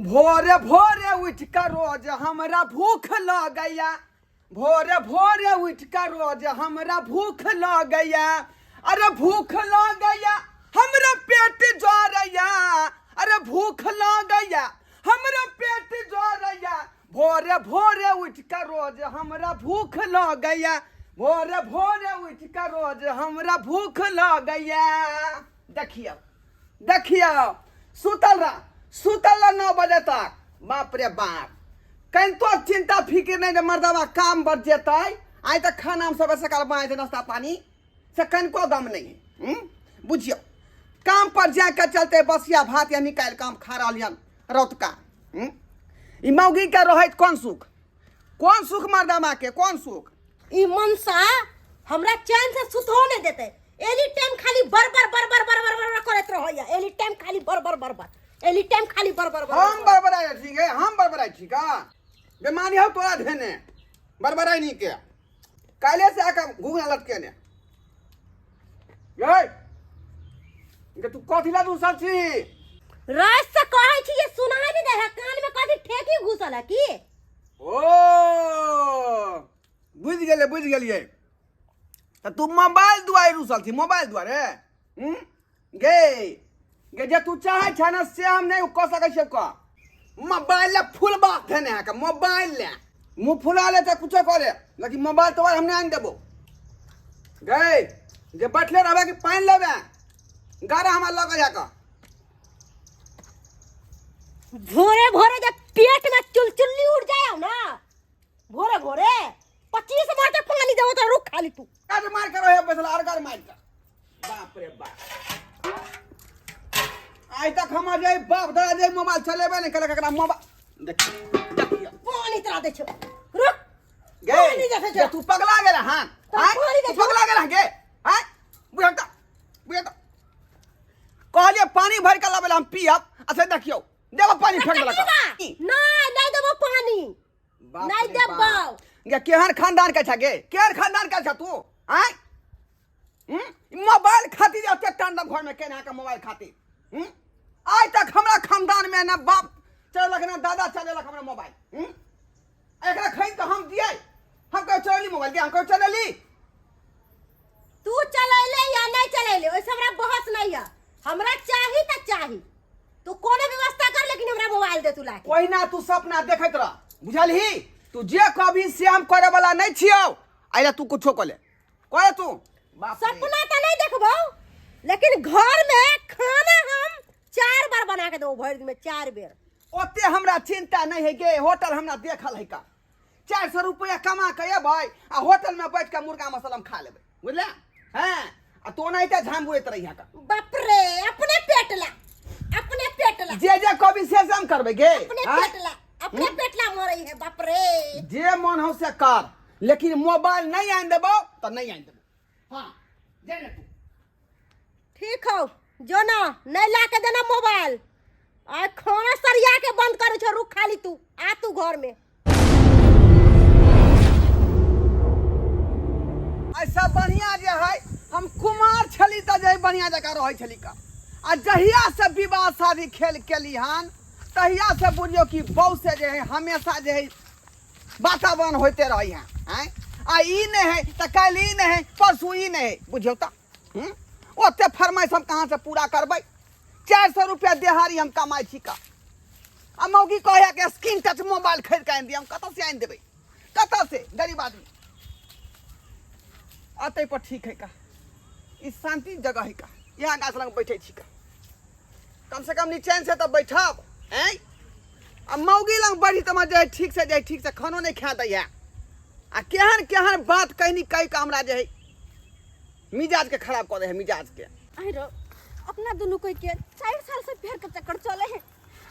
भोरे भोरे उठि कऽ रोज हमरा भूख लगैया। भोरे भोरे उठि कऽ रोज हमरा भूख लगैया। अरे भूख लगैया हमरा पेट जरैया। अरे भूख लगैया हमरा पेट जरैया। भोरे भोरे उठि कऽ रोज हमरा भूख लगैया। भोरे भोरे उठि कऽ रोज हमरा भूख लगैया। देखियौ देखियौ, सुतल रह, सुतल रह 9 बजे तक। बाप रे बाप, कनिको चिंता फिक्र नहीं जे मर्दवा काम बढ़ जेतै। आइ तक खाना हम सबे सकाल बनाए थे नाश्ता पानी से कनिको गम नहीं है। बुझियौ, काम पर जाके चलते बसिया भात या निकालि कऽ हम खा रहलियन रौतका। ई मौगी के रहैत कोन सुख, कोन सुख मर्दवा के, कोन सुख। ई मनसा हमरा चैन से सुतहो नहीं देते। एनी टाइम खाली बरबर बरबर बरबर बरबर करत रहैया। एनी टाइम खाली बरबर बरबर, एनी टाइम खाली बरबर बरबर। हम बरबराइ छी गे, हम बरबराइ छी का? बेमारी हौ तोरा धेने बरबराइ नहीं के। काल्हे से आके घुघरा लटकेने गे। गे तू कथी ला दूसर छी? रात से कहै छी जे सुनाई नहीं दे है, कान में कथी ठेकी घुसल है की? ओ बुझि गेलियै, बुझि गेलियै। तऽ तू मोबाइल दुआरे रुसल छी, मोबाइल दुआरे? गे गे, जे तू चाहै छ ने से हम नहि कऽ सकै छियै। कऽ मोबाइल ले फुलबा धेने है के, मोबाइल ले मुँह फुला ले तऽ कुछो करे, लेकिन मोबाइल तोबाइल हम नहि आनि देबो। गे जे बैठले रहबे कि पानि लेबे? गारा हमरा लऽ कऽ जाकऽ। भोरे भोरे जब पेट में चुलचुल्ली उठ जाए ना, भोरे भोरे 25 मार के पानी देबो तो रुक खाली तू। काट मार के रहे बैसल आर गार मार के। बाप रे बाप, आइ तक हमर जे बाप दादा जे मोबाइल चलेबे नहि केलक, एकरा मोबाइल देख देखियौ। पानी तोरा दै छौ, रुक। गे, पानी देखै छौ। गे, तू पगला गेल हन? तोरा आँय? पानी दै तू छौ। पगला गेल हन गे? आँय? बुझल तऽ, बुझल तऽ। कहलियै पानी भरि कऽ लाबै लए, हम पियब। अच्छा देखियौ, देबो पानी फेंक देलक। नहीं, नहीं देबो पानी। बाप नहीं रे देबो। बाप। गे केहन खानदान के छ गे, केहन खानदान के छ तू? आँय? मोबाइल खातिर एते तांडव घर में केना के मोबाइल खातिर? आइ तक हमरा खानदान में ना बाप चलेलक ना दादा चलेलक हमरा मोबाइल। एकरा खरीद के हम दिए, हम कहो चलेली मोबाइल के, हम कहो चलेली। तू चलेले या नहीं चलेले ओइसे हमरा बहस नहीं है। हमरा चाही त चाही, तू कोनो व्यवस्था कर लेकिन हमरा मोबाइल दे तू लाके। ओहिना तू सपना देखैत रह, बुझलही? तू जे कहबी से हम करे वाला नहीं छियौ। आइला तू कुछो कह ले, कह तू। बाप रे। सपना त नहीं देखबौ, लेकिन घर में खाना हम 4 बार बना के देबो भरि दिन में 4 बेर। ओते हमरा चिंता नहीं है गे, होटल हमरा देखल है का। 400 रुपया कमा के अबै आ होटल में बैठ के मुर्गा मसाला हम खा लेबै, बुझले? हैं, आ तो ओनाहिते झाम बुड़ैत रहिया का। बाप रे, अपने पेट ला, अपने पेट ला। जे जे कभी से से हम करबै गे। अपने आँय? पेट ला, अपने पेट ला मरै है, बाप रे। जे मन हो से कर, लेकिन मोबाइल नहीं आनि देबौ तऽ नहीं आनि देबौ। हाँ, जे ने तू। ठीक हो, जो ना नहीं ला के देना मोबाइल, आ खाना सरिया के बंद करै छौ, रुक खाली तू, आ तू घर में। ऐसा बढ़िया जे है, हम कुमार छली तऽ जे बढ़िया जकाँ रहै छली का। आ जहिया से विवाह शादी खेल केली हन तहिया से बुझियौ कि बहू से जे है हमेशा जे है वातावरण होइते रहै है। आँय? आ ई नहि है तऽ काल्हि ई नहि है, परसू ई नहि है, बुझियौ तऽ। ओते फरमाइश हम कहाँ से पूरा करबै? 400 रुपया देहारी हम कमाइ छी का। आ मौगी कहै कि स्क्रीन टच मोबाइल खरीद के आनि दिअ, हम कतऽ से आनि देबै? कतऽ से? गरीब आदमी। अतै पर ठीक है का, ई शांति जगह है का, यहाँ गाछ लग बैठे छी का, कम से कम निचैन से तऽ बैठब। आँय? आ मौगी लग बढ़ी तऽ जे ठीक से जे ठीक से खानो नहीं खा दै है। आ केहन केहन बात कहनी कहि कऽ हमरा जे है मिजाज के खराब कऽ दै है, मिजाज के। अरे अपना दुनू कोई के 4 साल से प्यार के चक्कर चले है,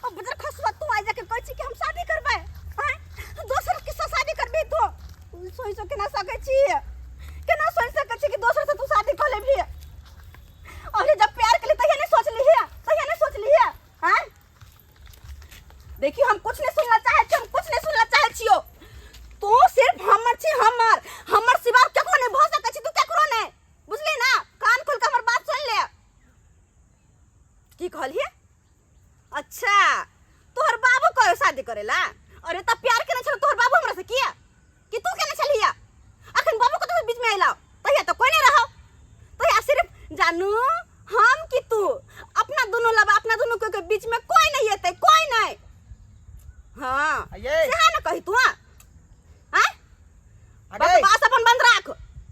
अब बदर खसुआ तू आ जाके कहै छी कि हम शादी करबै, आँय? दोसर के साथ शादी करबी तो सोच सो केना सकै छी, केना सोच सकै छी कि दोसर से तू शादी कऽ लेबही? अरे जब प्यार के लिए तहिया नहीं सोच ली है, तहिया नहीं सोच ली है, आँय? देखियो हम कुछ नहीं सुनना चाहे छी, हम कुछ नहीं सुनना चाहे छियो। तू सिर्फ हमर छी, हमर, हमर सिवा केकरो नहीं भऽ सकै छी, तू केकरो नहीं, बुझली ना? कान खोल के हमर बात सुन ले। की कहलिए? अच्छा तोहर बाबू शादी करेला? अरे त प्यार केने छल तोहर बाबू हमरा से किया कि तू केने छलिया? अखन बाबू को तो बीच में आइला तहिया तो कोई नहीं रहो, तहिया सिर्फ जानू हम कि तू, अपना दोनों लबा अपना दोनों के बीच में कोई नहीं एते, कोई नहीं। हाँ ये। सेहा न कही तू। हाँ हाँ अरे बकवास अपन बंद राख,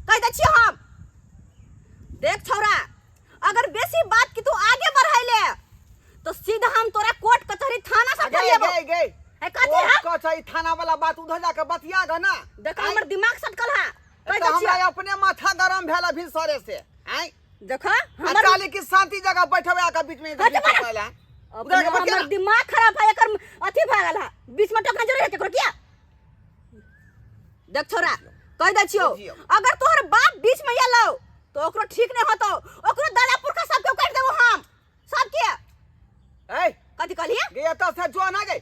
कह दै छियो हम। देख छौरा, अगर बेसी बात की तू आगे बढ़ाइले तो सीधा हम तोरा कोर्ट कचहरी थाना सब गए फरियाबो। गए गए ए कथी है? कचहरी थाना वाला बात उधर जाके बतिया ग ना। देख हमर दिमाग सटकल है, कह तो दै हमरा छियो। अपने माथा गरम भेल अभी सरे से आय। देख हमर अचाली की शांति जगह बैठबे आके बीच में हट बड़ा। पहला अपने उधर के बतिया हमर ना। दिमाग खराब है, एकर अथी भए गेल है, बीच में टोकना जरूरी है केकरो किया? देख छोरा कह दै छियो, बुझियौ। अगर तोहर बाप बीच में एलौ तो ओकरो ठीक नहीं होतो, ओकरो दादा पुरखा सबके काटि देबो हम सबके। ए कथी कहलिए? गे एतऽ से जो ना गे,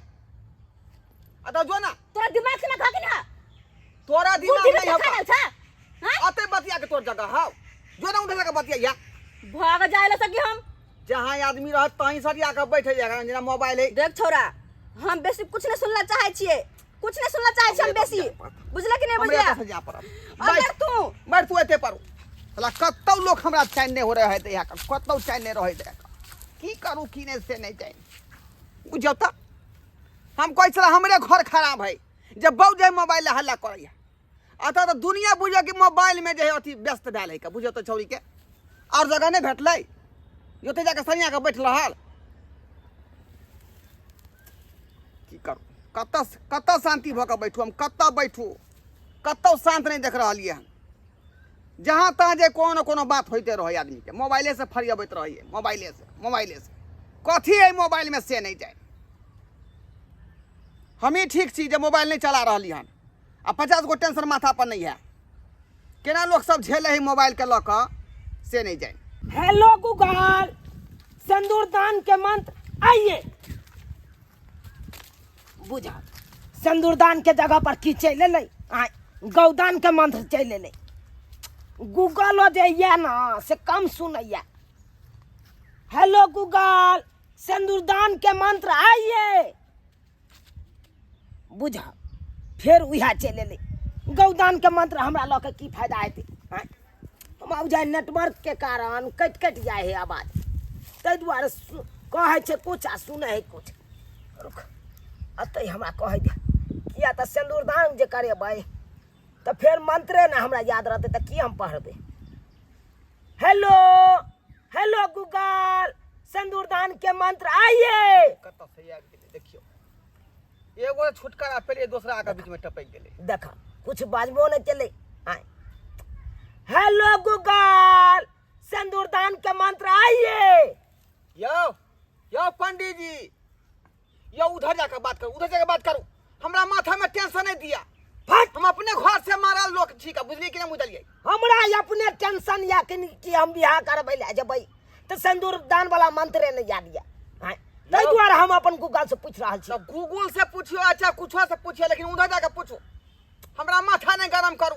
एतऽ जो ना। तोरा दिमाग से ना खा कि ना? तोरा दिमाग बुद्धि में नहीं खा हौ गेल छा? हाँ? अते बतिया के तोर जगह हौ, जो ना उधर जाके बतिया या। भाग जाए ला सकी हम। जहाँ आदमी रहत तहीं सरिया के बैठे जा, जेना मोबाइल है। देख छोरा हम बेसी कुछ नहीं सुनना चाहे छिए, कुछ नहीं सुनना चाहे छिए हम बेसी, बुझला कि नहीं हमरे बुझला? एतऽ से जा पड़त। अगर तू बैठ तू एते पर, साला कतौ लोक हमरा चैन नहीं हो रहे है यहाँ के, कतौ चैन नहीं रहे है, की करू की नहीं से नहीं चैन। बुझियौ तऽ हम कहै छलै हमरे घर खराब है जब बहु जे मोबाइल लए हल्ला करैया, अतः तऽ दुनिया बुझियौ कि मोबाइल में जे है अथी व्यस्त भेल है, बुझियौ तऽ छौड़ी के और जगह नहीं भेटलै, ओतऽ जाके सरिया के बैठ रहल। की करू, कतऽ कतऽ शान्ति भऽ कऽ बैठू हम, कतऽ बैठू, कतौ शान्त नहीं देख रहलियै हन। जहाँ तहाँ जे कोनो ने कोनो बात होइते रहै आदमीके, मोबाइलेसँ फरियबैत रहैए, मोबाइलेसँ मोबाइलेसँ कथी है मोबाइलमे से नहीं जाए। हमही ठीक छी जे मोबाइल नहीं चला रहली हन आ 50 गो टेंशन माथा पर नहीं है, केना लोक सब झेले है मोबाइल के लऽ कऽ से नहीं जाए। हेलो गूगल, सिंदूरदान के मंत्र आइए। बुझा सिंदूरदान के जगह पर की चलि एलै? आँय गौदान के मंत्र चलि एलै। गूगलो जे यऽ ने से कम सुनैया। हेलो गूगल, सिंदूरदान के मंत्र आइए। बुझा फेर उएह चलि एलै गौदान के मंत्र। हमरा लऽ कऽ की फायदा हेतै? आँय हमरा बुझाइ नेटवर्क के कारण कटि कटि जाइ है आवाज, ताहि दुआरे कहै छै कुछ आ सुनै है कुछ। रुक एतहि हमरा कहै दे, किया तऽ सिन्दूरदान जे करेबै तऽ फेर मंत्रे ने हमरा याद रहतै तऽ की हम पढ़बै? हेलो हेलो गूगल, सिन्दूरदान के मंत्र आइए। कतऽ से आबि गेलै देखियौ, एगो छुटकारा पेलियै दोसरा के बीच में टपकि गेलै। देख कुछ बाजबो नहि केलै। आँय हेलो गूगल, सिन्दूरदान के मंत्र आइए। यौ यौ पंडित जी यौ, उधर जाकर बात करू, उधर जाकर बात करू, हमरा माथा में टेंशन नहीं दिया। फट हम अपने घर से मारल लोग ठीक है, बुझलिए कि नहीं बुझलिए? हमरा अपने टेंशन या कि हम बियाह करबै लए जेबै तऽ सिन्दूरदान वाला मंत्रे नहि याद यऽ। आँय ताहि दुआरे हम अपन गूगल से पूछि रहल छी। तब गूगल से पूछियो, अच्छा कुछो से पूछियो, लेकिन उधर जाकर पूछू, हमरा माथा नहीं गरम करू।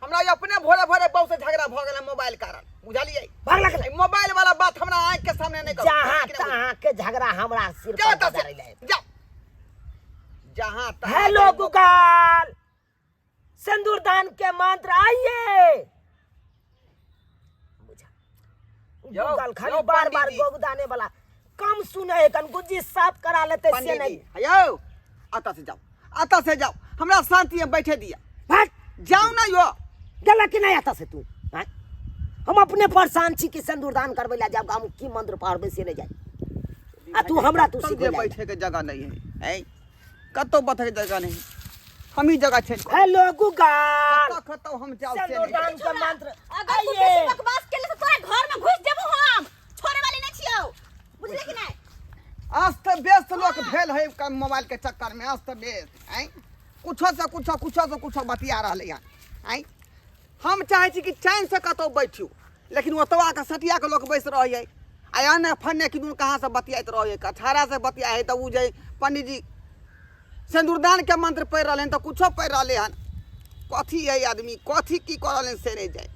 हमरा अपने भोरे भोरे बहु से झगड़ा भऽ गेल मोबाइल कारण, बुझलिए? भाग लगलै। ई मोबाइल वाला बात हमरा आँखि के सामने नहीं करू। जहाँ तहाँ के झगड़ा हमरा सिर जाओ पर एतऽ से, बजारै लए। जाओ जहाँ तहाँ। हेलो गूगल, सिन्दूरदान के मंत्र आइए। बुझा यौ, गूगल खाली यौ बार बार पंडीजी। गोगदाने वाला कम सुने है, कन गुज्जी साफ करा लेते से पंडीजी नहीं। यौ अतः से जाओ, अतः से जाओ, हमरा शांति में बैठे दिया। हट जाओ ना यो। गेला कि नहीं आता से तू? आँय? हम अपने परेशान छी कि सिन्दूरदान करबै लए जाब, हम की मंत्र पढ़बै से नहीं जाय, आ तू हमरा तू कतौ सिखबै लए। बैठे के जगह नहीं है, ऐ कतौ बैठे के जगह नहीं, हम ही जगह छे। हेलो गूगल, कतौ कतौ हम जाओ से नहीं। सिन्दूरदान के मंत्र अगर तू आइए। बेसी बकवास केले तो तोरा घर में घुस जेबो हम, छोड़े वाली नहीं छियौ, बुझले कि नहीं? अस्त व्यस्त लोग भेल है मोबाइल के चक्कर में, अस्त व्यस्त ऐ कुछो से कुछो, कुछो से कुछो बतिया रहले हन। ऐ हम चाहे छी कि चैन से कतौ बैठियो, लेकिन ओतौ आके सटिया के लोग बैस रहै है, आ एने फन्ने किदुन कहाँ से बतियाइत रहै है, कछारा से बतिया है। तऽ उ जे पंडीजी सिन्दूरदान के मंत्र पढ़ि रहले हन तऽ कुछो पढ़ि रहले हन, कथी है आदमी कथी की कऽ रहले हन से नहीं जाय।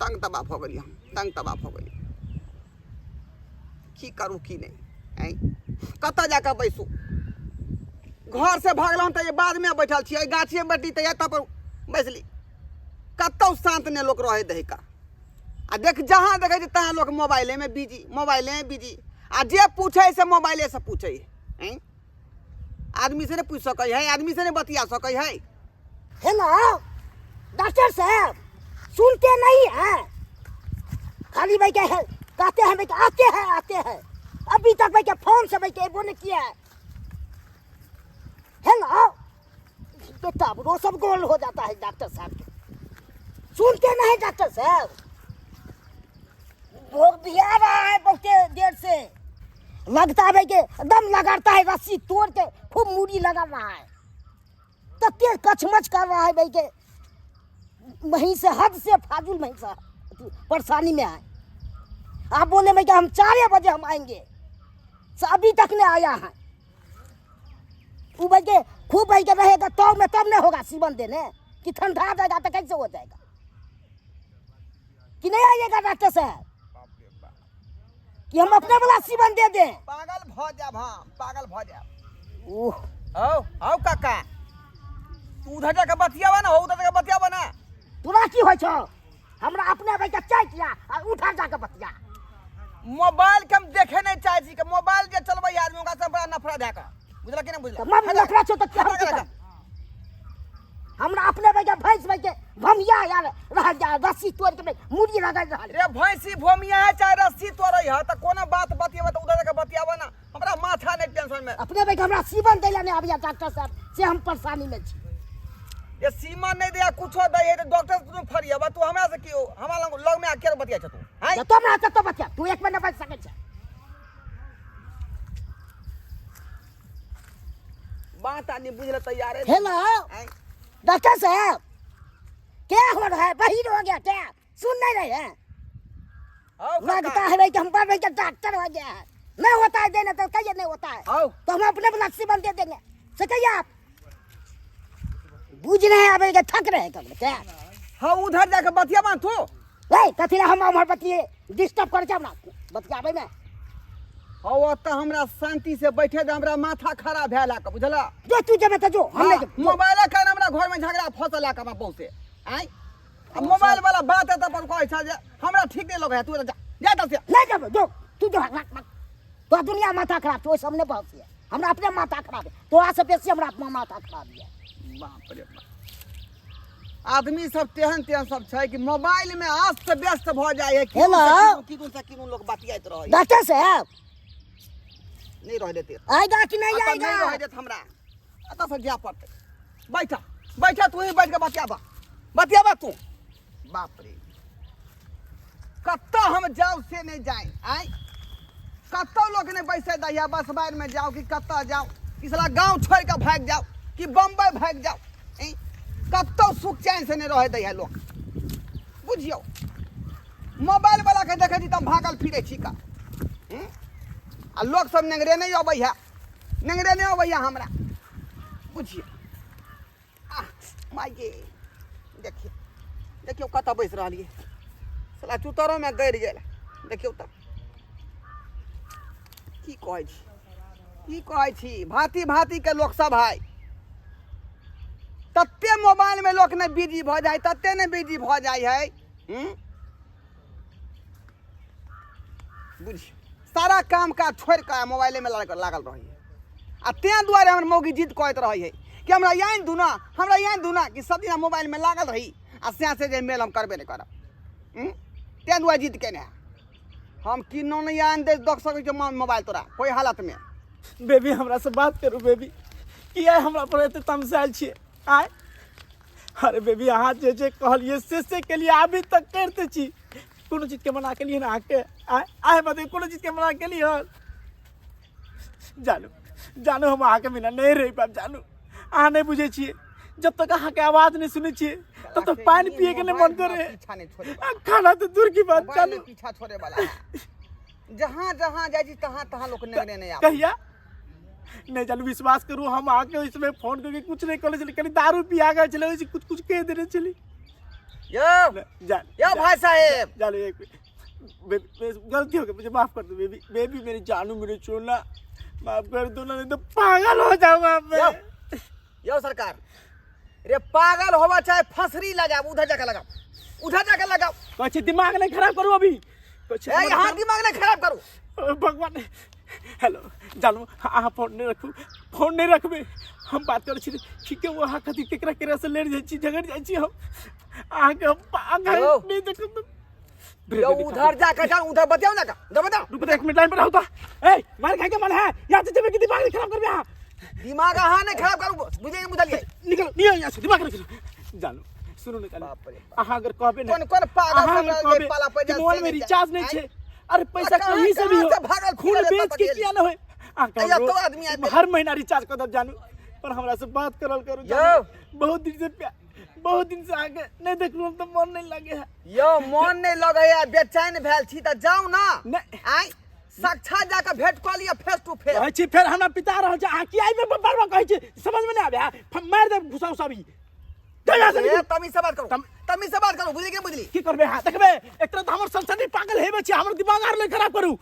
तंग तबाह भऽ गेलियै हम, तंग तबाह भऽ गेलियै, की करू की नहीं। ऐ कतऽ जाकऽ बैसू? घर से भागलहुँ तऽ बादमे बैठल छियै, गाछिए बैठली तऽ एतऽ पर बैसली। कतहु शान्त नहि लोक रहै दै का। आ देख, जहाँ देखै छै तहाँ लोक मोबाइलेमे बिजी, मोबाइलेमे बिजी। आ जे पूछै से मोबाइलेसँ पूछै है, आदमी से नहि पूछि सकै है, आदमी से नहि बतिया सकै है। हेलो डॉक्टर साहब, सुनते नहीं हैं? खाली भाई क्या है, कहते हैं भाई आते हैं आते हैं, अभी तक भाई क्या फोन से भाई क्या वो नहीं किया है। हेलो, बेटा वो सब गोल हो जाता है डॉक्टर साहब के, सुनते नहीं डॉक्टर साहब। भोग भी आ रहा है बहुत देर से, लगता है भाई के एकदम लगाता है, रस्सी तोड़ के खूब मूड़ी लगा रहा है, तते कछमछ कर रहा है भाई के वहीं से हद से फाजुल वहीं से परेशानी में है। आप बोले भाई कि हम 4 बजे हम आएंगे, से अभी तक नहीं आया है। वो भाई के खूब भाई के रहेगा तो में तब नहीं होगा सीवन देने कि ठंडा जाएगा तो कैसे हो जाएगा कि नहीं आइएगा डॉक्टर साहब कि हम अपने वाला सीवन दे दें। पागल भ जाब, हम पागल भ जाब। ओह आओ आओ काका, तू उधर जाके बतियावा ना हो, उधर जाके बतियावा ना। तोरा की होइ छौ? हमरा अपने भाई के चाय किया आ उठा जाके बतिया। मोबाइल के हम देखे नहीं चाहे छी के मोबाइल जे चलबै आदमी ओकरा से बड़ा नफरत है का, बुझला कि नहीं बुझला? तऽ मम्मी नफरत छौ तऽ हम की करब? हमरा अपने भाई के भैंस भाई के भमिया यार रह जा, रस्सी तोड़ के मुड़ी लगा रहल। रे भैंसी भमिया है चाहे रस्सी तोड़ै है, तऽ कोनो बात बतियेबै तऽ उधर जाके बतियाबऽ ना, हमरा माथा नहीं टेंशन में। अपने भाई के हमरा सीवन दै ला नहीं आबैया डॉक्टर साहब, से हम परेशानी में छी। ये सीमा नहीं दिया कुछो दै है तऽ डॉक्टर से तू फरियाबा, तू हमरा से की हमरा लग लग में आ के बतिया छ तू? हैं तऽ हमरा से तो बतिया, तू एक महीना बच सकै छ। बात आदमी बुझल तैयार है। हेलो डॉक्टर साहब, क्या हो रहा है? बहिर हो गया क्या? सुन नहीं रहे हैं? लगता है भाई कि हम पर भाई डॉक्टर हो गया है। नहीं होता है देना तो कहिए नहीं होता है तो हम अपने ब्लड सीवन दे देंगे, से कहिए आप बुझ रहे हैं? अब थक रहे हैं कब क्या? हाँ उधर जाके बतिया बात तू। नहीं कथी ला हम उम्हर बतिये डिस्टर्ब कर जाब ना बतियाबे में। हाँ ओतऽ हमरा शांति से बैठे दे, हमरा माथा खराब भेल है बुझला। जो तू जेबे तऽ जो, हम नहीं जेबै। मोबाइल कारण हमरा घर में झगड़ा फसल है कमा बहुते। आँय आ मोबाइल वाला बात है तऽ अपन कहै छ जे हमरा ठीक नहीं लगे है, तू जा जा एतऽ से। नहीं जेबै, जो तू जो, रख, रख। तो दुनिया माथा खराब छौ, ओहि सब नहि बहस है। हमरा अपने माथा खराब है, तोरा से बेसी हमरा अपना माथा खराब है। बाप रे बाप, आदमी सब तेहन तेहन सब छै कि मोबाइल में अस्त व्यस्त भ जाय है। हेलो। की से की लोग बतियाइत रहै। डॉक्टर साहब नहीं रह देते। आएगा कि नहीं अतऽ आएगा? नहीं रह देत हमरा, अतऽ से जाय पड़तै। बैठा बैठा, तू ही बैठ के बतियाबा बतियाबा तू। बाप रे कतऽ हम जाउ से नहीं जाए। आय कतौ लोक नहीं बैसे दैया, बस बाहर में जाओ कि कतऽ जाओ, कि साला गाँव छोड़ के भागि जाओ कि बम्बई भागि जाओ। कतौ सुख चैन से नहीं रहे दैया लोक, बुझियौ। मोबाइल वाला के देखै छी तऽ हम भागल फिरै छी का। आ लोक सब नेंगरे नहीं अबै है, नेंगरे नहीं अबै है हमरा, बुझियौ। आह माय गे, देखियौ देखियौ कतऽ बैस रहलियै, साला चुतरोमे गड़ि गेल। देखियौ तऽ की कहै छी, की कहै छी, भाँति भाँतिके लोक सब है। तते मोबाइलमे लोक नहि बिजी भऽ जाइ, तते नहि बिजी भऽ जाइ है। बुझियौ सारा काम काज छोड़ि कऽ मोबाइलेमे लागल रहै है। आ तेँ दुआरे हमर मौगी जिद करैत रहै है कि हमरा आनि दू ना, हमरा आनि दू ना, कि सब दिन मोबाइलमे लागल रही आ सएह से जे मेल हम करबे नहि करब। तेँ दुआरे जिद केने है। हम किन्नो नहि आनि दे दऽ सकै छियौ मोबाइल तोरा कोइ हालतमे। बेबी हमरा से बात करू बेबी, किया हमरा पर एते तमसायल छियै? आय अरे बेबी, अहाँ जे जे कहलियै से से केलियै, अभी तक करिते छी। कोनो चीजके मना केलियै ने अहाँके? आय आय बतैयौ, कोनो चीजके मना केलियै हन? जानू जानू, हम अहाँके बिना नहि रहि पायब जानू। अहाँ नहि बुझै छियै, जब तक अहाँके आवाज नहि सुनै छियै तब तक पानि पियैके नहि मन करे, पीछा नहीं छोड़े, खाना तऽ दूर की बात। मोबाइल जानू पीछा छोड़े वाला है। जहाँ जहाँ जाइ छी तहाँ तहाँ लोक नेंगरे नहि आबै। कहिया नहि जानू, विश्वास करू हम अहाँके ओहि समय फोन करके कुछ नहि कहने छलियै, कनि दारू पिया गेल छलै, ओहिसँ कुछ कुछ कहि देने छलियै। यौ जान यौ भाई साहेब, जानू एक मिनट, बेबी, बेबी, गलती हो गई, मुझे माफ कर दो बेबी, बेबी मेरी जानू, मेरे चोला, माफ कर दो ना, नहीं तो पागल हो जाऊंगा मैं। यौ यौ सरकार रे, पागल होवा चाहे फसरी लगाब, उधर जाके लगाओ, उधर जाके लगाओ। कहै छी दिमाग नहीं खराब करू अभी। कहै छी ए, यहाँ दिमाग नहीं खराब करू। ओ भगवान। हेलो जानू, अहाँ फोन नहीं रखू, फोन नहीं रखबे, हम बात करै छी। ठीक है, अहाँ कथी केकरा केकरा से लड़ि जाइ छी, झगड़ि जाइ छी हम अहाँके, हम पागल यौ। नहीं देखब। यौ उधर जाके जाओ, उधर बतियाओ ना का, उधर बताओ। रुक एक मिनट, लाइन पर रहू तो। ए मार खाए के मन है यहाँ से जेबे कि दिमाग नहीं खराब करबे अहाँ? दिमाग अहाँ नहीं खराब करू, बुझलिए बुझलिए? निकल निकल यहाँ से, दिमाग नहीं। जानू सुनू ने, जानू बाप रे बाप। अहाँ अगर कहबे ने, कोन कोन पागल अहाँ सब अगर जे कहबे पाला पड़ि कि जाए मोबाइल से में नहि रिचार्ज नहीं जाए। छे, अरे पैसा कहाँ- कहीं से भी कहाँ हो, से भागल खून फिरल बेच के एतऽ किया न होए, अहाँ अइया हमरो तो आदमी आबि हर महीना रिचार्ज कर देब जानू, पर हमरा से बात करल करू यौ। जानू। बहुत दिन से प्यार, बहुत दिन से आगे नहीं देखलू हम तो मन नहीं लगे है। यौ मन नहीं लगैया, बेचैन भेल छी तऽ जाउ ना। नहि। आइ साक्षात जाके भेंट कऽ लिअ फेस टू फेस। कहै छी फेर हमरा पिता रहल छै, अहाँ किया एहिमे बार बार कहै छी, समझ में नहीं आबै है, मारि देब घुसा उसा भी। जा यहाँ से ए, निकल। तमीज से बात करू, तमीज से बात करू, बुझली कि नहि बुझली? की करबै अहाँ देखबै, एक तरह तऽ हमर सनसनी पागल हेबे छी, हमर दिमाग आर नहि खराब करू।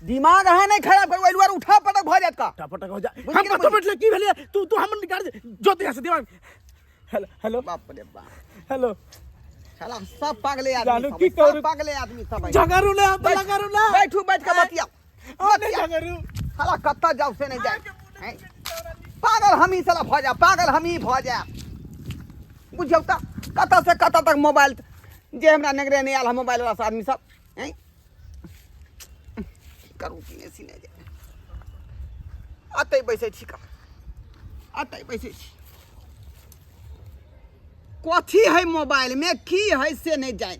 दिमाग अहाँ नहि खराब करू, एहि दुआरे उठा पटक भऽ जायत का। टपटक हो जा। बुझि हम गेलियै, कतौ बुझि। बैठले की भेलै, तू तू हमर निकाल दे, जो यहाँ से दिमाग। हेलो हेलो बाप रे बाप। हेलो। साला सब पागले आदमी जानू सब की है, सब करू? पागले आदमी सब है। झगड़ू ने, हम तऽ बैठ- लगड़ू ने। बैठू, बैठ के बतियाओ। हम नहि झगड़ू। साला कतऽ जाउ से नहि जाय। हैं? पागल हमही साला भऽ जायब, पागल हमही भऽ जायब, बुझियौ तऽ कतऽ से कतऽ तक मोबाइल जे हमरा नेगरे नहि आयल है मोबाइल वाला आदमी सब। हैं? की करू की नहि से नहि जाय। अतै बैसै छी का, अतै बैसै छी। कथी है मोबाइल में, की है से नहीं जाए।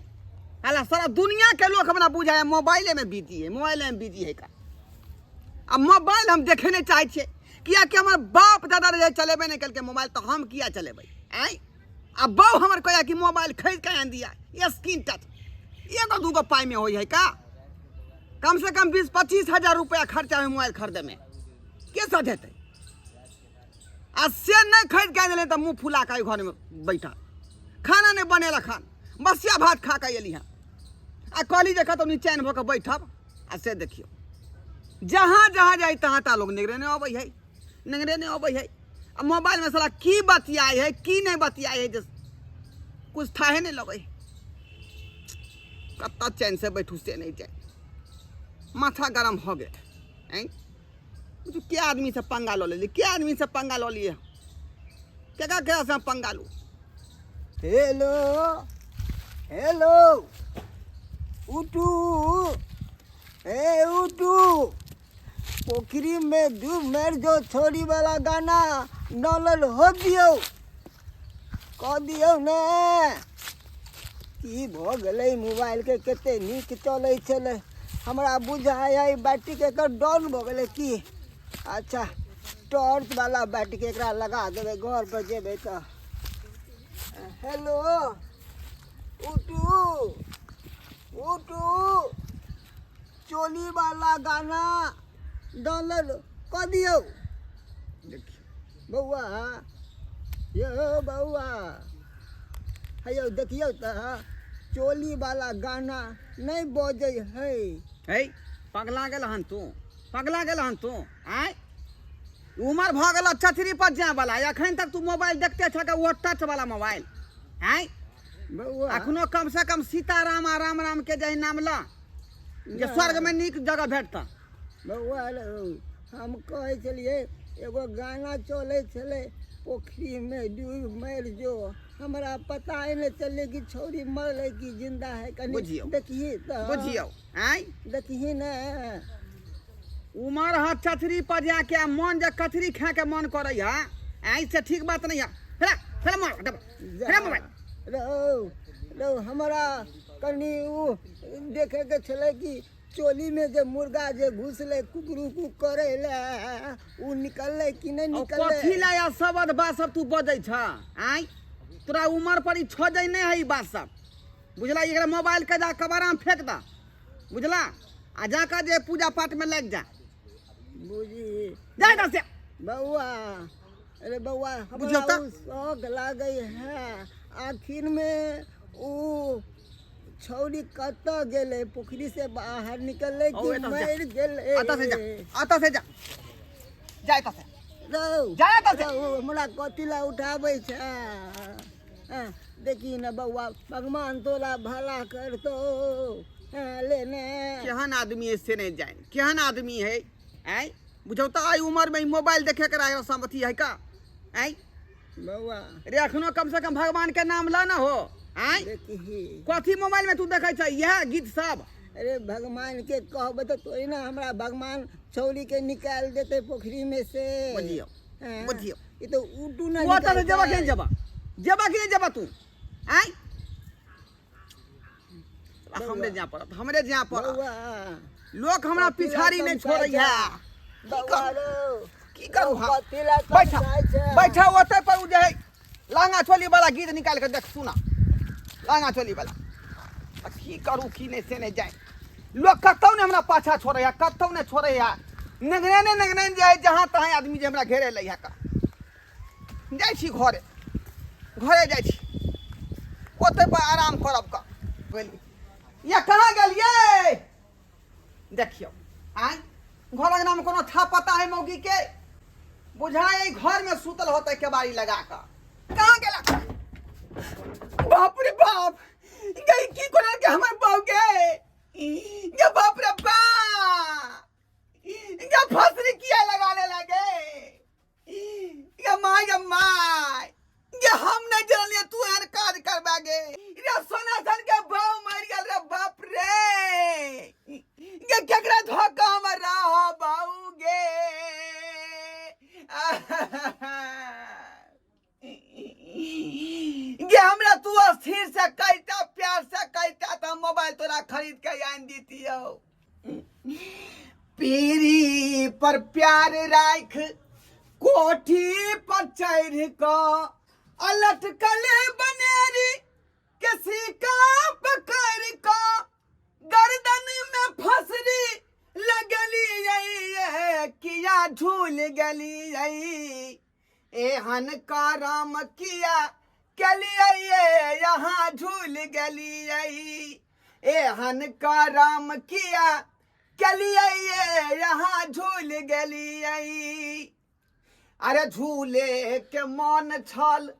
हाला सारा दुनिया के लोग हमरा बुझाय है मोबाइले में बिजी है, मोबाइले में बिजी है का। आ मोबाइल हम देखे नहीं चाहे छियै, कियाकि हमर बाप दादा रहे चलेबे नहीं कलकै मोबाइल, तो हम किया चलेबै? आँय आ बहू हमर कहैया कि मोबाइल खरीद के आनि दिया, स्क्रीन टच, एगो दूगो पाई में होइ है का, कम से कम 20-25 हजार रुपया खर्चा है मोबाइल खरीदे में, के सधेतै? आ से नहीं खरीद के आनि तऽ मुँह फुला के घर में बैठा, खाना नहीं बनेला खान, बसिया भात खा के एली हँ। आ कहली जे कतौ निचैन भऽ के बैठब, आ से देखियौ जहाँ जहाँ जाइ तहाँ तहाँ लोग निगरे नहीं अबै है, निगरे नहीं अबै है। आ मोबाइल में साला की बतियाइ है की नहीं बतियाइ है, जे कुछ थाहे नहीं लगै है। कतऽ चैन से बैठू से नहीं जाए, माथा गरम हो गेल। आँय बुझू के आदमी से पंगा लऽ लेलियै, के आदमी से पंगा लऽ लियै, केकरा केकरा से हम पंगा लू। हेलो हेलो उठू, ए उठू, पोखरी में डूब मर जो छोरी वाला गाना डाउनलोड हो दियौ, कऽ दियौ ने। की भऽ गेलै मोबाइलके, कते नीक चलै छलै, हमरा बुझाइ हइ बैटरीके एकर डाउन भऽ गेलै की। अच्छा टॉर्च वाला बैटरीके एकरा लगा देबै, घर पर जेबै तऽ। हेलो उठू उठू, चोली वाला गाना डाउनलोड कऽ दियौ। बौआ यौ बौआ, हे यौ देखियौ तऽ चोली वाला गाना नहि बजै है। है पगला गेल हन तू, पगला गेल हन तू? आँय उमर भऽ गेल छतरी पर जाय वाला, एखन तक तू मोबाइल देखते छह ओ टच वाला मोबाइल। आँय बौआ अखनो कम से कम सीताराम आ राम राम के जाहि नाम ल जे स्वर्ग में नीक जगह भेटत। बौआ हम कहै छलियै एगो गाना चलै छलै पोखरीमे डूबि मरि जो, हमरा पता ही नहि चललै कि छौरी मरलै कि जिंदा है, कनि बुझियौ। देखिही तऽ। बुझियौ। आँय देखिही ने। उमर ह चथरी पर जाके आ मन जे कचरी खाए के मन करै है, आँय से ठीक बात नहीं है। हेरा हेरा मोबाइल दबा, हेरा मोबाइल। रौ रौ हमरा कनि उ देखैके छलै कि चोलीमे जे मुर्गा जे घुसलै कुकरू कु करै लए, उ निकललै कि नहि निकललै? कथी लए या शब्द बात सब तू बजै छ? आँय तोरा उमर पर ई छजै नहि है ई बात सब, बुझला? एकरा मोबाइल के जा कबाड़ा में फेंक द, बुझला? आ जाकर जे पूजा पाठ में लग जा। बुझी जा इधर से। बौआ, अरे बौआ बुझियौ हमरा तऽ। उ शौक लागै है, आखिर में उ छौरी कतऽ गेलै? पोखरी से बाहर निकललै औ कि एतऽ से जा। मरि गेलै? अतऽ से जा, अतऽ से जा। जाय तऽ से रौ जाय तऽ से रौ हमरा कथी लए उठाबै छै हँ, देखी ने बौआ भगवान तोरा भला करतौ हँ, ले ने केहन आदमी है से नहीं जाए केहन आदमी है आय बुझौ तऽ आई उम्र में ई मोबाइल देखे के रहा सब अथी है का आय बौआ रे अखनो कम से कम भगवान के नाम ल ना हो आय देखही कथी मोबाइल में तू देखै छ इएह गीत सब अरे भगवान के कहबै तऽ तोरे ने हमरा भगवान छौरी के निकालि देतै पोखरी में से बुझियौ हँ, बुझियौ ई तऽ उटू ने तू ओतऽ से जेबा कि निकालतै। नहि जेबा जेबा कि नहि जेबा तू आय हमरे जाय पड़त हमरे जाय पड़त बौआ लोक हमरा पिछाड़ी नहि छोड़ै है बौआ रौ की करू हम कथी लए बैठा तमसाइ छै? बैठा ओतै पर उ जे है लांगा चोली वाला गीत निकालि कऽ देख सुना लांगा चोली वाला आ की करू की नहि से नहि जाय लोक कतौ नहि हमरा पाछा छोड़ै है कतौ नहि छोड़ै है नगने ने नगने जे है जहाँ तहाँ आदमी जे हमरा घेरे लै है का जाइ छी घरे घरे जाइ छी ओतै पर आराम करब का या कहाँ गेलियै देखियौ आँय घर अंगनामे कोनो था पता है मौगी के बुझाय घर में सुतल होते केबाड़ी लगा कऽ कहाँ गेला बाप रे बाप गई की कोना के हमर बाप गे गे बाप रे बाप गे फसरी किया लगाने लगे गे my गे my गे हम नहीं जानलिए तू एहन काज करबा गे रे सोना धन के भाव मर गेल रे बाप रे गे केकरा धोखा में रह बाऊ गे गे हमरा तू स्थिर से कहता प्यार से कहता तऽ हम मोबाइल तोरा खरीद के आनि दितियौ पीरी पर प्यार राख कोठी पर चढ़ कऽ अलटकल बनेरी के सिक्का पकड़ कऽ गर्दन में फसरी लगली किया झूल गली एहन करम किया केलियै यहाँ झूल गेलियै एहन करम किया केलियै यहाँ झूल गेलियै अरे झूले के मन छल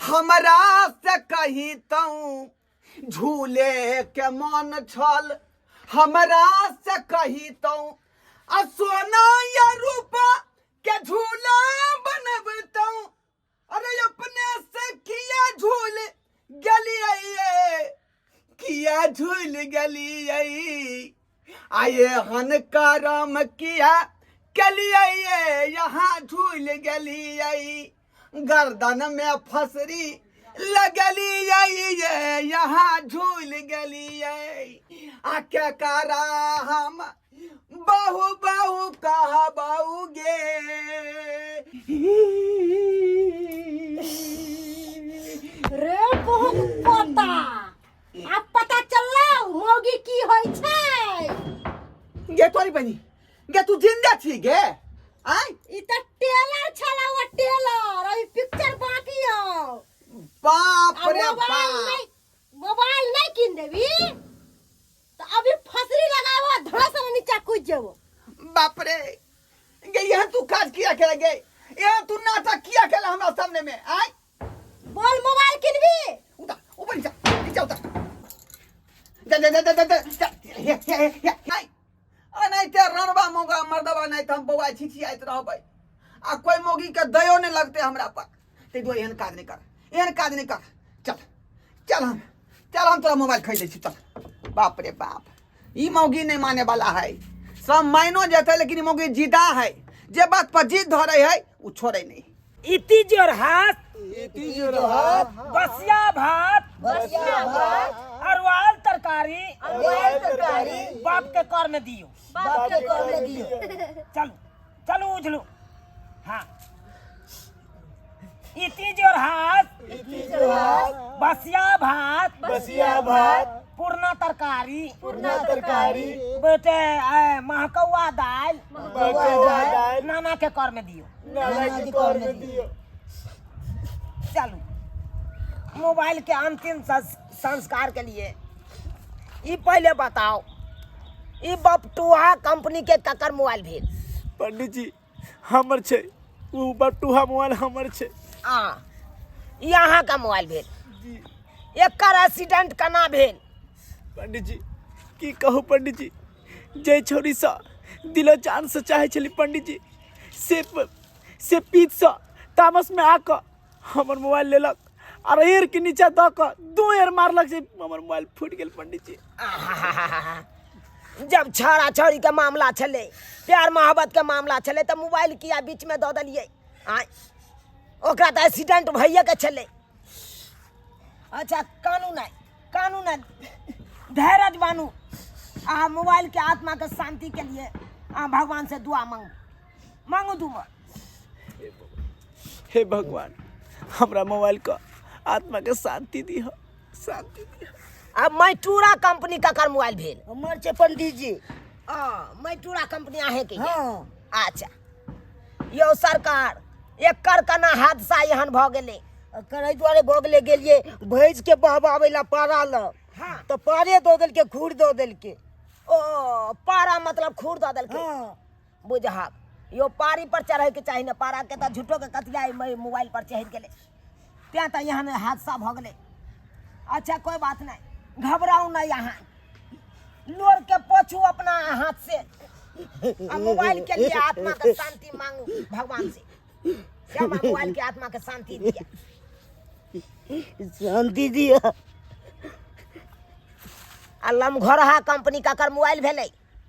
हमरा से कहितहुँ झूले के मन छल हमरा से कहितहुँ आ सोना या रूपा के झूला बनबतहुँ अरे अपने से किया झूल गेलियै किया झूल गेलियै आये हन करम किया केलियै यहाँ झूल गेलियै गर्दन में फसरी लगलियै यहाँ झूल गेलियै आ के करा हम बहु बहु कहबऊ गे रे बहुत पता आब पता चललौ मौगी की होइ छै गे तोरी बनी गे तू जिंदा छी गे आय ई तऽ टेलर छला ओ टेलर अभी पिक्चर बाकी हौ बाप आ रे मोबाइल बाप नहीं मोबाइल नहीं किन देबी तऽ अभी फसरी लगाबो धड़ा से नीचा कूद जेबो बाप रे गे यहाँ तू काज किया केला गे यहाँ तू नाटक किया केला हमरा सामने में आय बोल मोबाइल किनबी उतर ऊपर नीचा नीचा उतर जा जा जा जा जा जा हे हे हे हे आय अनाहिते रणबा मौगा मर्दबा नहीं तऽ हम बौआ छिछियाइत रहबै आ कोई मौगी के दयो नहीं लगते हमरा पर ताहि दुआरे एहन काज नहीं कर एहन काज नहीं कर चल चल हम चल हम तोरा मोबाइल खरीद दै छी चल बाप रे बाप ई मौगी नहीं माने वाला है सब माइनो जेतै लेकिन ई मौगी जिदा है जे बात पर जिद धरे है उ छोड़े नहीं इति जोरहाट इति जोरहाट बसिया भात बसिया भात अरवाल तरकारी अरवाल तरकारी बाप के कर में दियो बाप के कर में दियो चलू चलू उझलू हाँ इति जोरहाट इति जोरहाट बसिया भात बसिया भात पूर्णा तरकारी पूर्णा तरकारी बेटे महकौआ दालि महकौआ दालि नाना के कर में दियो नाना के कर में दियो चलू मोबाइल के अंतिम संस्कार के लिए ई पहले बताओ ई बपटुआ कंपनी के ककर मोबाइल भेल पंडित जी हमर छै ओ बटुहा मोबाइल हमर छै। आ ई अहाँके मोबाइल भेल? जी। एकर एक्सीडेंट केना भेल? पंडित जी की कहू पंडित जी, जे छौड़ीसँ दिलो जानसँ चाहै छली पंडित जी, से पीतसँ तामसमे आकऽ हमर मोबाइल लेलक आर एयर के नीचा दऽ कऽ दू एयर मारलक से हमर मोबाइल फूटि गेल पंडित जी। आहाहाहा। जब छौड़ा छौड़ी के मामला छलै, प्यार मोहब्बत के मामला छलै, तऽ मोबाइल किया बीच में दऽ देलियै? आँय, ओकरा तऽ एक्सीडेंट भइए के छलै। अच्छा कानू नहि, कानू नहि, धैर्य बानू। अहाँ मोबाइल के आत्मा के शांति के लिए अहाँ भगवान से दुआ मांगू, मांगू दुआ। हे भगवान, हमरा मोबाइल के आत्मा के शांति दिह, शांति दिह। अब मैटूरा कंपनी ककर मोबाइल भेल? हमर छै पंडित जी। आ मैटूरा कंपनी अहें के? हाँ। अच्छा यौ सरकार, एकर केना हादसा एहन भऽ गेलै? एकर एहि दुआरे भऽ गेलै, गेलियै भैंस के बहबाबै ला पारा लग। हाँ। तऽ पारे दऽ देलकै, खूर दऽ देलकै। ओ पारा मतलब खूर दऽ देलकै? हाँ। बुझहक यो पारी पर चढ़ै के चाही ने, पारा के तऽ झूठो के कथिया मोबाइल पर चढ़ि गेलै, तें तऽ एहन हादसा भऽ गेलै। अच्छा कोई बात नहीं, घबराउ नहीं, अहाँ लोर के पोछू अपना हाथ से आ मोबाइल के लिए आत्मा के शांति मांगू भगवान से, से हमरा मोबाइल के आत्मा के शांति दिया। शांति दिया। आ लमघोरहा कंपनी ककर मोबाइल भेलै?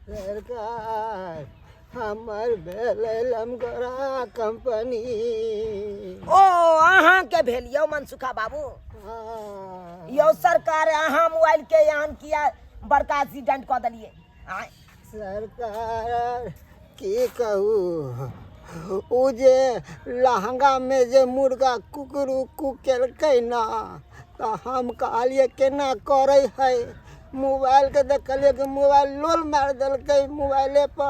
सरकार, हमर भेलै लमगोरा कंपनी। ओ अहाँके भेल यौ मनसुखा बाबू? हाँ। यौ सरकार, अहाँ मोबाइल के एहन किया बड़का एक्सीडेंट कऽ देलियै? आँय? सरकार की कहू, ओ जे लहंगा में जे मुर्गा कुकरू कु केलकै ना, तऽ हम कहलियै केना करै है, मोबाइल के देखलियै कि मोबाइल लोल मारि देलकै मोबाइले पर।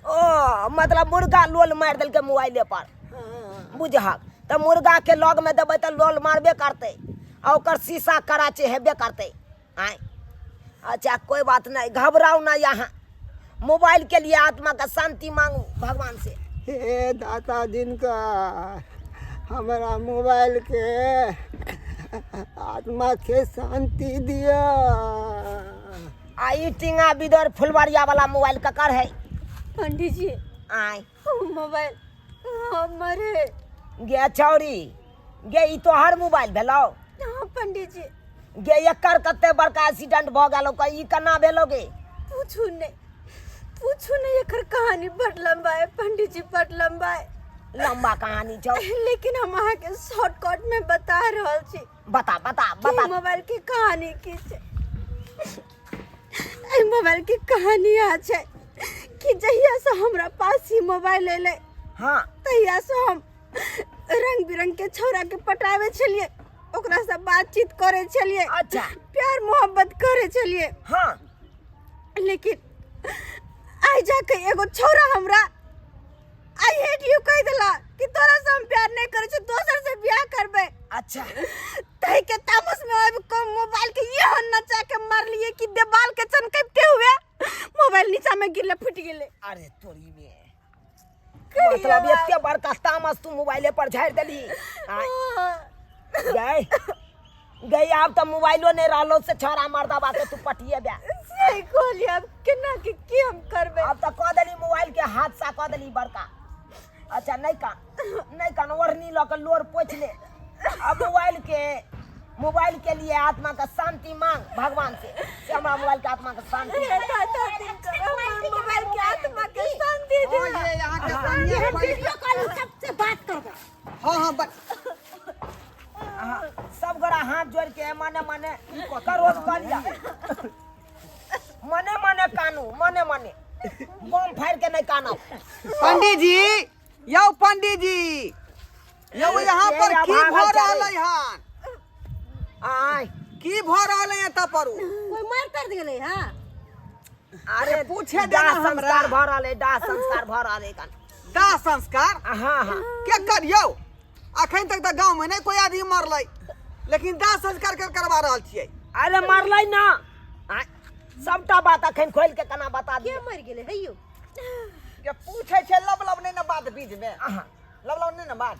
ओ मतलब मुर्गा लोल मारि देलकै मोबाइले पर? हाँ। बुझहक तऽ मुर्गा के लग में देबै तऽ लोल मारबे करतै आ ओकर शीशा कराचे हेबे करतै। आँय? अच्छा कोई बात नहीं, घबराओ ना, यहाँ मोबाइल के लिए आत्मा का शांति मांगू भगवान से। हे दाता दिनका, हमरा मोबाइल के आत्मा के शांति दिया। आ ई टिंगा बिदर फुलवरिया वाला मोबाइल ककर है? पंडित जी। आय? मोबाइल हमर है। गे छौरी गे, ई तोहर मोबाइल भेलौ? हाँ पंडित जी। गे एकर कते बड़का एक्सीडेंट भऽ गेल, ई केना भेलौ गे? पूछू नहीं, पूछू नहीं, एकर कहानी बड़ लंबा है पंडित जी, बड़ लंबा है। लंबा कहानी छौ, लेकिन हम अहाँ के शॉर्टकट में बता रहल छी। बता बता कि बता। मोबाइल के कहानी की छै। एहि मोबाइल के कहानी आ छै कि जहिया से हमरा पास ही मोबाइल एलै, हाँ, तहिया से हम रंग बिरंग के छौड़ा के पटावे छलियै, ओकरा से बातचीत करे छलियै। अच्छा। प्यार मोहब्बत करे छलियै। हाँ। लेकिन आइ जाके एगो छौड़ा हमरा I hate you कहि देला कि तोरा से हम प्यार नहीं करे छी, दोसर से बियाह करबै। अच्छा। तहि के तामस में आबि कऽ मोबाइल के एहन नचा के मारलियै कि देवाल के चमकते हुए मोबाइल नीचा में गिरले, फूटि गेलै। अरे तोरी में कहियो मतलब आब। एते बड़का तामस तू मोबाइले पर झाड़ि देली? आँय? हाँ। गई गई, आब तऽ मोबाइलो नहि रहलो से छौड़ा मर्दबा के तू पटिए बे। सही कहलियै, आब केना के की हम करबै? आब तऽ कऽ देली मोबाइल के हादसा कऽ देली बड़का। अच्छा नहि कान, नहि कान, ओढ़नी लऽ कऽ लोर पोछि ले। अब मोबाइल के लिए आत्मा का शांति मांग भगवान से, से हमरा मोबाइल के आत्मा के शांति हे दादा दिनकर, हमर मोबाइल के आत्मा के शांति हाँ, दिअ। ये यहाँ के सामने वीडियो कॉल सबसे बात करबै। हाँ हाँ बस। हाँ, सब गोरा हाथ जोड़ के मने मने करोज कऽ लिअ, मने मने कानू, मने मने, बम फाड़ि के नहि कानब। पंडित जी, यौ पंडित जी, यौ यहाँ पर ये की अभागल भऽ चलै। रहलै हन? आय? की भऽ रहलै एतऽ पर? कोई मार कर गेलै हाँ? अरे पूछे दाह देना हमरा। संस्कार भऽ रहल है, दाह संस्कार भऽ रहल है कान। दाह संस्कार? हाँ हाँ। के करियौ? अखन तक तऽ गाँव में नहि कोई आदमी मरलै, लेकिन दाह संस्कार के करवा रहल छियै। अरे मरलै ना। आय, सबटा बात अखन खोलि के केना बता के दियौ? मर गेलै हैयो? जे पूछै छै लब लब नहि ने बात बीच मे। अहाँ लब लब नहि ने बात।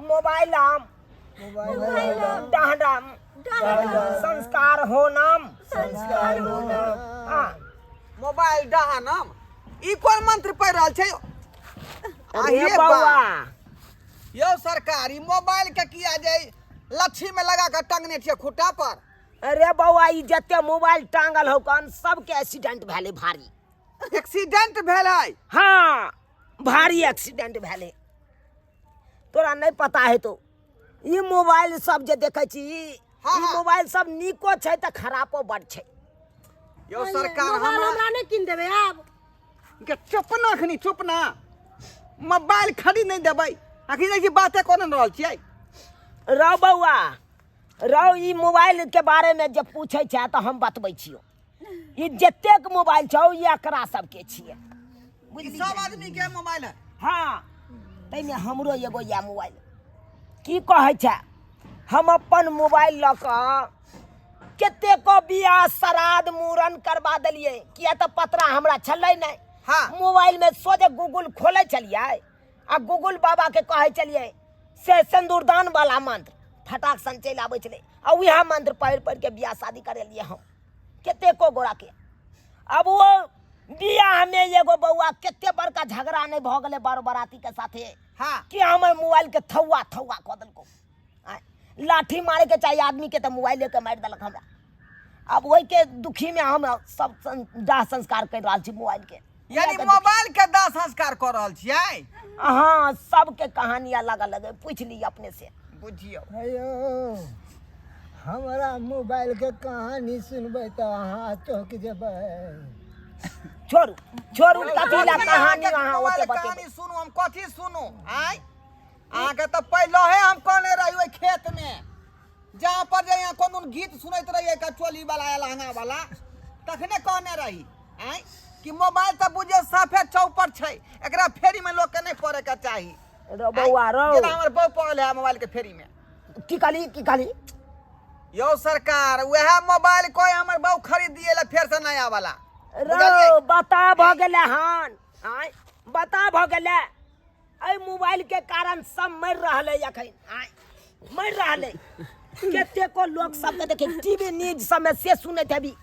मोबाइल आम मोबाइल डहडम संस्कार हो नाम। संस्कार होना। हाँ। मोबाइल डहानम, ई कोन मंत्र पढ़ि रहल छै? अरे आहे बौआ बा। यौ सरकार, ई मोबाइल के किया जे लच्छी में लगा के टंगने छियै खुट्टा पर? अरे बौआ, ई जते मोबाइल टांगल हो कन सबके एक्सीडेंट भेलै भारी। एक्सीडेंट भेल है? हाँ, भारी एक्सीडेंट भेलै। तोरा नहीं पता है तो ई मोबाइल सब जे देखै छी, हाँ, ई हाँ। मोबाइल सब नीको छै तऽ खरापो बड छै। यौ सरकार, मोबाइल हमरा हमरा नहि कीन देबै आब। के चुप ना, अखनी चुप ना, मोबाइल खरीद नहीं देबै। अखनी देखी बाते कोन रहल छियै। रौ बौआ रौ, ई मोबाइल के बारे में जे पूछै छै तऽ हम बतबै छियौ। ई जतेक मोबाइल छौ ई एकरा सबके छियै। ई सब आदमी के मोबाइल है? हाँ, ताहिमे हमरो एगो यऽ मोबाइल। की कहै छै, हम अपन मोबाइल लऽ कऽ कतेको बियाह श्राद्ध मूड़न करबा देलियै, किया तऽ पतरा हमरा छलै नहि। हाँ। मोबाइल में सोझे गूगल खोलै छलियै आ गूगल बाबा के कहै छलियै से सिन्दूरदान वाला मंत्र, फटाक सन चलि आबै छलै आ उएह मंत्र पढ़ि पढ़ि के बियाह शादी करेलियै हम कतेको गोरा के। अब वो बियाह में एगो बौआ कते बड़का झगड़ा नहीं भऽ गेलै बारो बराती के साथे। हाँ। कि हमर मोबाइल के थौआ थौआ कऽ देलको। आँय, लाठी मारे के चाही आदमी के तऽ मोबाइले के मारि देलक हमरा। अब ओहि के दुखी में हम सब दाह संस्कार कर रहल छी मोबाइल के। यानी मोबाइल के दाह संस्कार कर रहल छियै? हाँ, सबके कहानी अलग अलग है, पूछ ली अपने से। बुझियौ। हेयौ, हमरा मोबाइल के कहानी सुनबै तऽ अहाँ चौंक जेबै। छोड़ू छोड़ू, कथी ला कथी कहानी अहाँके अहाँ मोबाइल ओते बतेबै? कहानी सुनू, हम कथी सुनू? आँय, अहाँके तऽ पहिले हम कहने रही ओहि खेत में जहाँ पर जे यहाँ कोनो गीत सुनैत रहियै का चोली वाला या लहंगा वाला, तखने कहने रही आँय कि मोबाइल तऽ बुझियौ साफे चौपट छै, एकरा फेरी में लोग के नहीं पड़े के चाही। रौ बौआ रौ, जेना हमर बहू पड़ल है मोबाइल के फेरी में। की कहली, की कहली? यौ सरकार, वएह मोबाइल कोई हमर बहू खरीद दिए ला फेर से नया वाला। रौ बता भऽ गेलै हन? आँय, बता भऽ गेलै? एहि मोबाइल के कारण सब मरि रहल है अखन। आँय, मरि रहल है कतेको लोक सबके। देखिए टीवी न्यूज सबमे से सुनैत हेबी,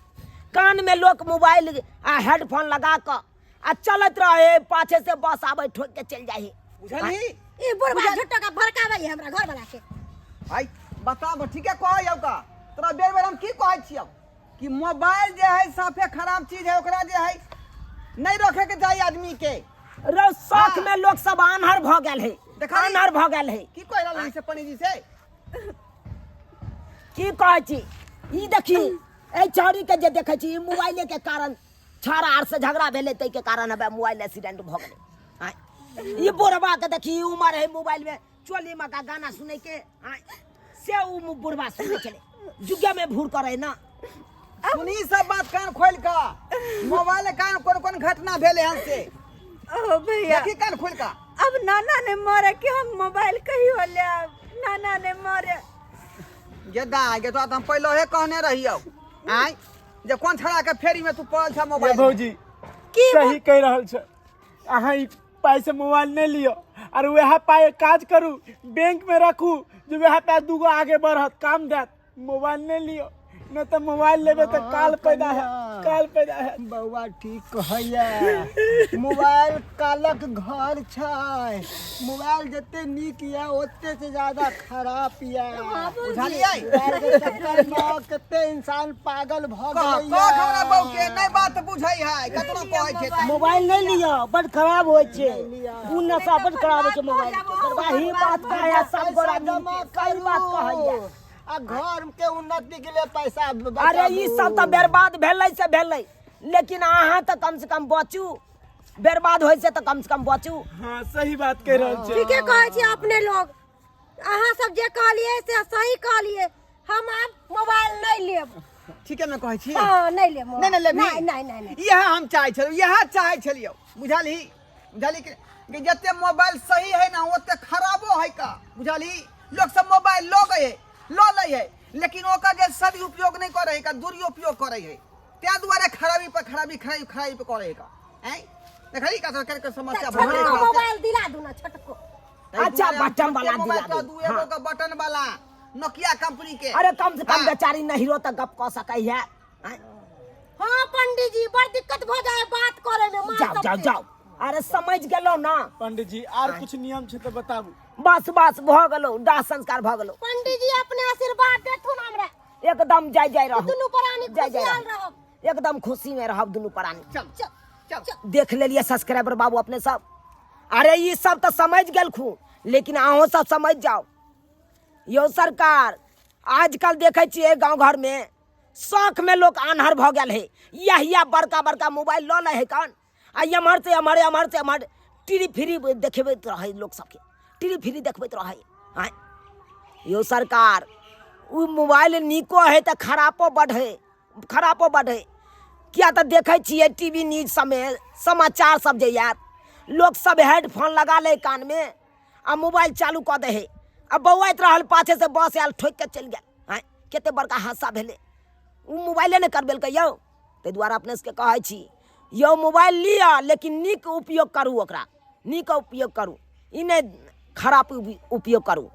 कान में लोक मोबाइल आ हेडफोन लगा कऽ आ चलैत रहे, पाछे से बस आबै ठोक के चलि जाइ है। बुझलही? ई बुढ़बा झुट्टो का भड़काबै हमरा घर वाला के। भाई बताब, ठीके कहै हौ का तोरा? बेर बेर हम की कहै छियौ कि मोबाइल जे है साफे खराब चीज है, ओकरा जे है नहीं रखे के चाही आदमी के। रौ, शौक में लोक सब आन्हर भऽ गेल है। देखा नी? आन्हर भऽ गेल है। की कहि रहल हई से पंडित जी से? की कहै छी, ई देखी एहि छौड़ी के जे देखै छी, ई मोबाइले के कारण छाड़ा आर से झगड़ा भेलै, ताहि के कारण हबे मोबाइल एक्सीडेंट भऽ गेलै। आँय, ई बुढ़बा के देखी, ई उमर है मोबाइल में चोली में का गाना सुनै के। आँय, से उ बुढ़बा सुनै छलै, जुगे में भूर करे ना। सुनी सब बात कान खोल का, मोबाइल के कारण कोन कोन घटना भेलै हन से। ओ भैया, देखी कान खोल का। अब नाना ने मरे कि हम मोबाइल कहियो लेब, नाना ने मरे। गेदा गे, तोरा तऽ हम पहिले हे कहने रहियौ आँय जे कोन छड़ा के फेरी में तू पड़ल छ ये मोबाइल में। भौजी की सही कहि रहल छै। अहाँ ई पाइ से मोबाइल नहि लिअ आर वएह पाइ काज करू, बैंक में रखू जे वएह पाइ दूगो आगे बढ़त, काम देत। मोबाइल नहि लिअ, नहि तऽ मोबाइल लेबै तऽ काल पैदा है, काल पैदा है। बौआ ठीक कहैया, मोबाइल कालक घर छै। मोबाइल जते नीक यऽ ओते से ज्यादा खराब यऽ। बुझलियै? मोबाइल के चक्कर में कते इंसान पागल भऽ कह गेलैया। कह हमरा बहू के नहि बात बुझै है, कतनो कहै छै तऽ। मोबाइल नहि लिअ, बड खराब होइ छै। लिअ। उ नशा बड खराब होइ छै मोबाइल के। वही बात कहै सब गोरा पैसा जमा मिलके, सही बात कहैया। करू आ घर के उन्नति के लिए पैसा अरे ई बचाबू। सब तऽ बर्बाद भेलै से भेलै, लेकिन अहाँ तऽ कम से कम बचू, बर्बाद होइ से तऽ कम से कम बचू। हाँ, सही बात कहि रहल छै। ठीके कहै छी अपने लोग, अहाँ सब जे कहलियै से सही कहलियै। हम आब मोबाइल नहीं लेब। ठीके ने कहै छी? हाँ, नहीं लेब। नहि नहि लेबही? नहीं नहीं नहीं नहीं। इएह हम चाहै छलियौ, इएह चाहै छलियौ। बुझलही? बुझलही कि जते मोबाइल सही है ना ओते खराबो है का। बुझलही? लोक सब मोबाइल लऽ गए लऽ लै है, लेकिन ओकर जे सदुपयोग नहि करै है का, दुरुपयोग करै है, ताहि दुआरे खराबी पर खराबी, खराबी खराबी पर करै है का। आँय, देखली का सरकार के समस्या भऽ गेलै। छोटको मोबाइल दिला दू ना छोटको। ताहि अच्छा, दुआरे हम बटन वाला छोटके मोबाइल दिला तो दू। दुए हाँ। गो के बटन वाला नोकिया कंपनी के। अरे कम से कम हाँ। बेचारी नहिरो तक गप कऽ सकै है। आँय? हाँ पंडित जी, बड़ दिक्कत भऽ जाए बात करे में माँ जाओ जाओ सबके। जाओ। अरे समझ गेलो ना पंडित जी, आर कुछ नियम छै तऽ बताबू। बस बस भऽ गेलो, दाह संस्कार भऽ गेलो। पंडित जी अपने आशीर्वाद देथुन हमरा। एकदम जय जय रहू। दुनू प्राणी जय जय खुशहाल रहू। रहब। एकदम खुशी में रहब दुनू प्राणी। चल चल चल। देख लेलिए सब्सक्राइबर बाबू अपने सब। अरे ई सब तऽ समझ गेलखुन, लेकिन अहूँ सब समझ जाओ। यौ सरकार, आजकल देखै छियै गाँव घर में शौक में लोग आन्हर भऽ गेल है। यहिया बड़का बड़का मोबाइल लऽ लै है कान, आ एम्हर से एम्हर, एम्हर से एम्हर टीरी फ्री देखबैत रहै लोक सबके, टीरी फ्री देखबैत रहै। आँय यौ सरकार, ओ मोबाइल नीको है तऽ खरापो बड्ड है, खरापो बड्ड है। किया तऽ देखै छियै टी वी न्यूज सबमे समाचार सब जे आयत, लोक सब हेडफोन लगा लै कानमे आ मोबाइल चालू कऽ दै है, आ बौआइत रहल, पाछे से बस आयल ठोकि कऽ चलि गेल। आँय कते बड़का हादसा भेलै, ओ मोबाइले नहि करबेलकै यौ। ताहि दुआरे अपने सबके कहै छी यौ, मोबाइल लिअ लेकिन नीक उपयोग करू, ओकरा नीक उपयोग करू, ई नहि खराप उपयोग करू।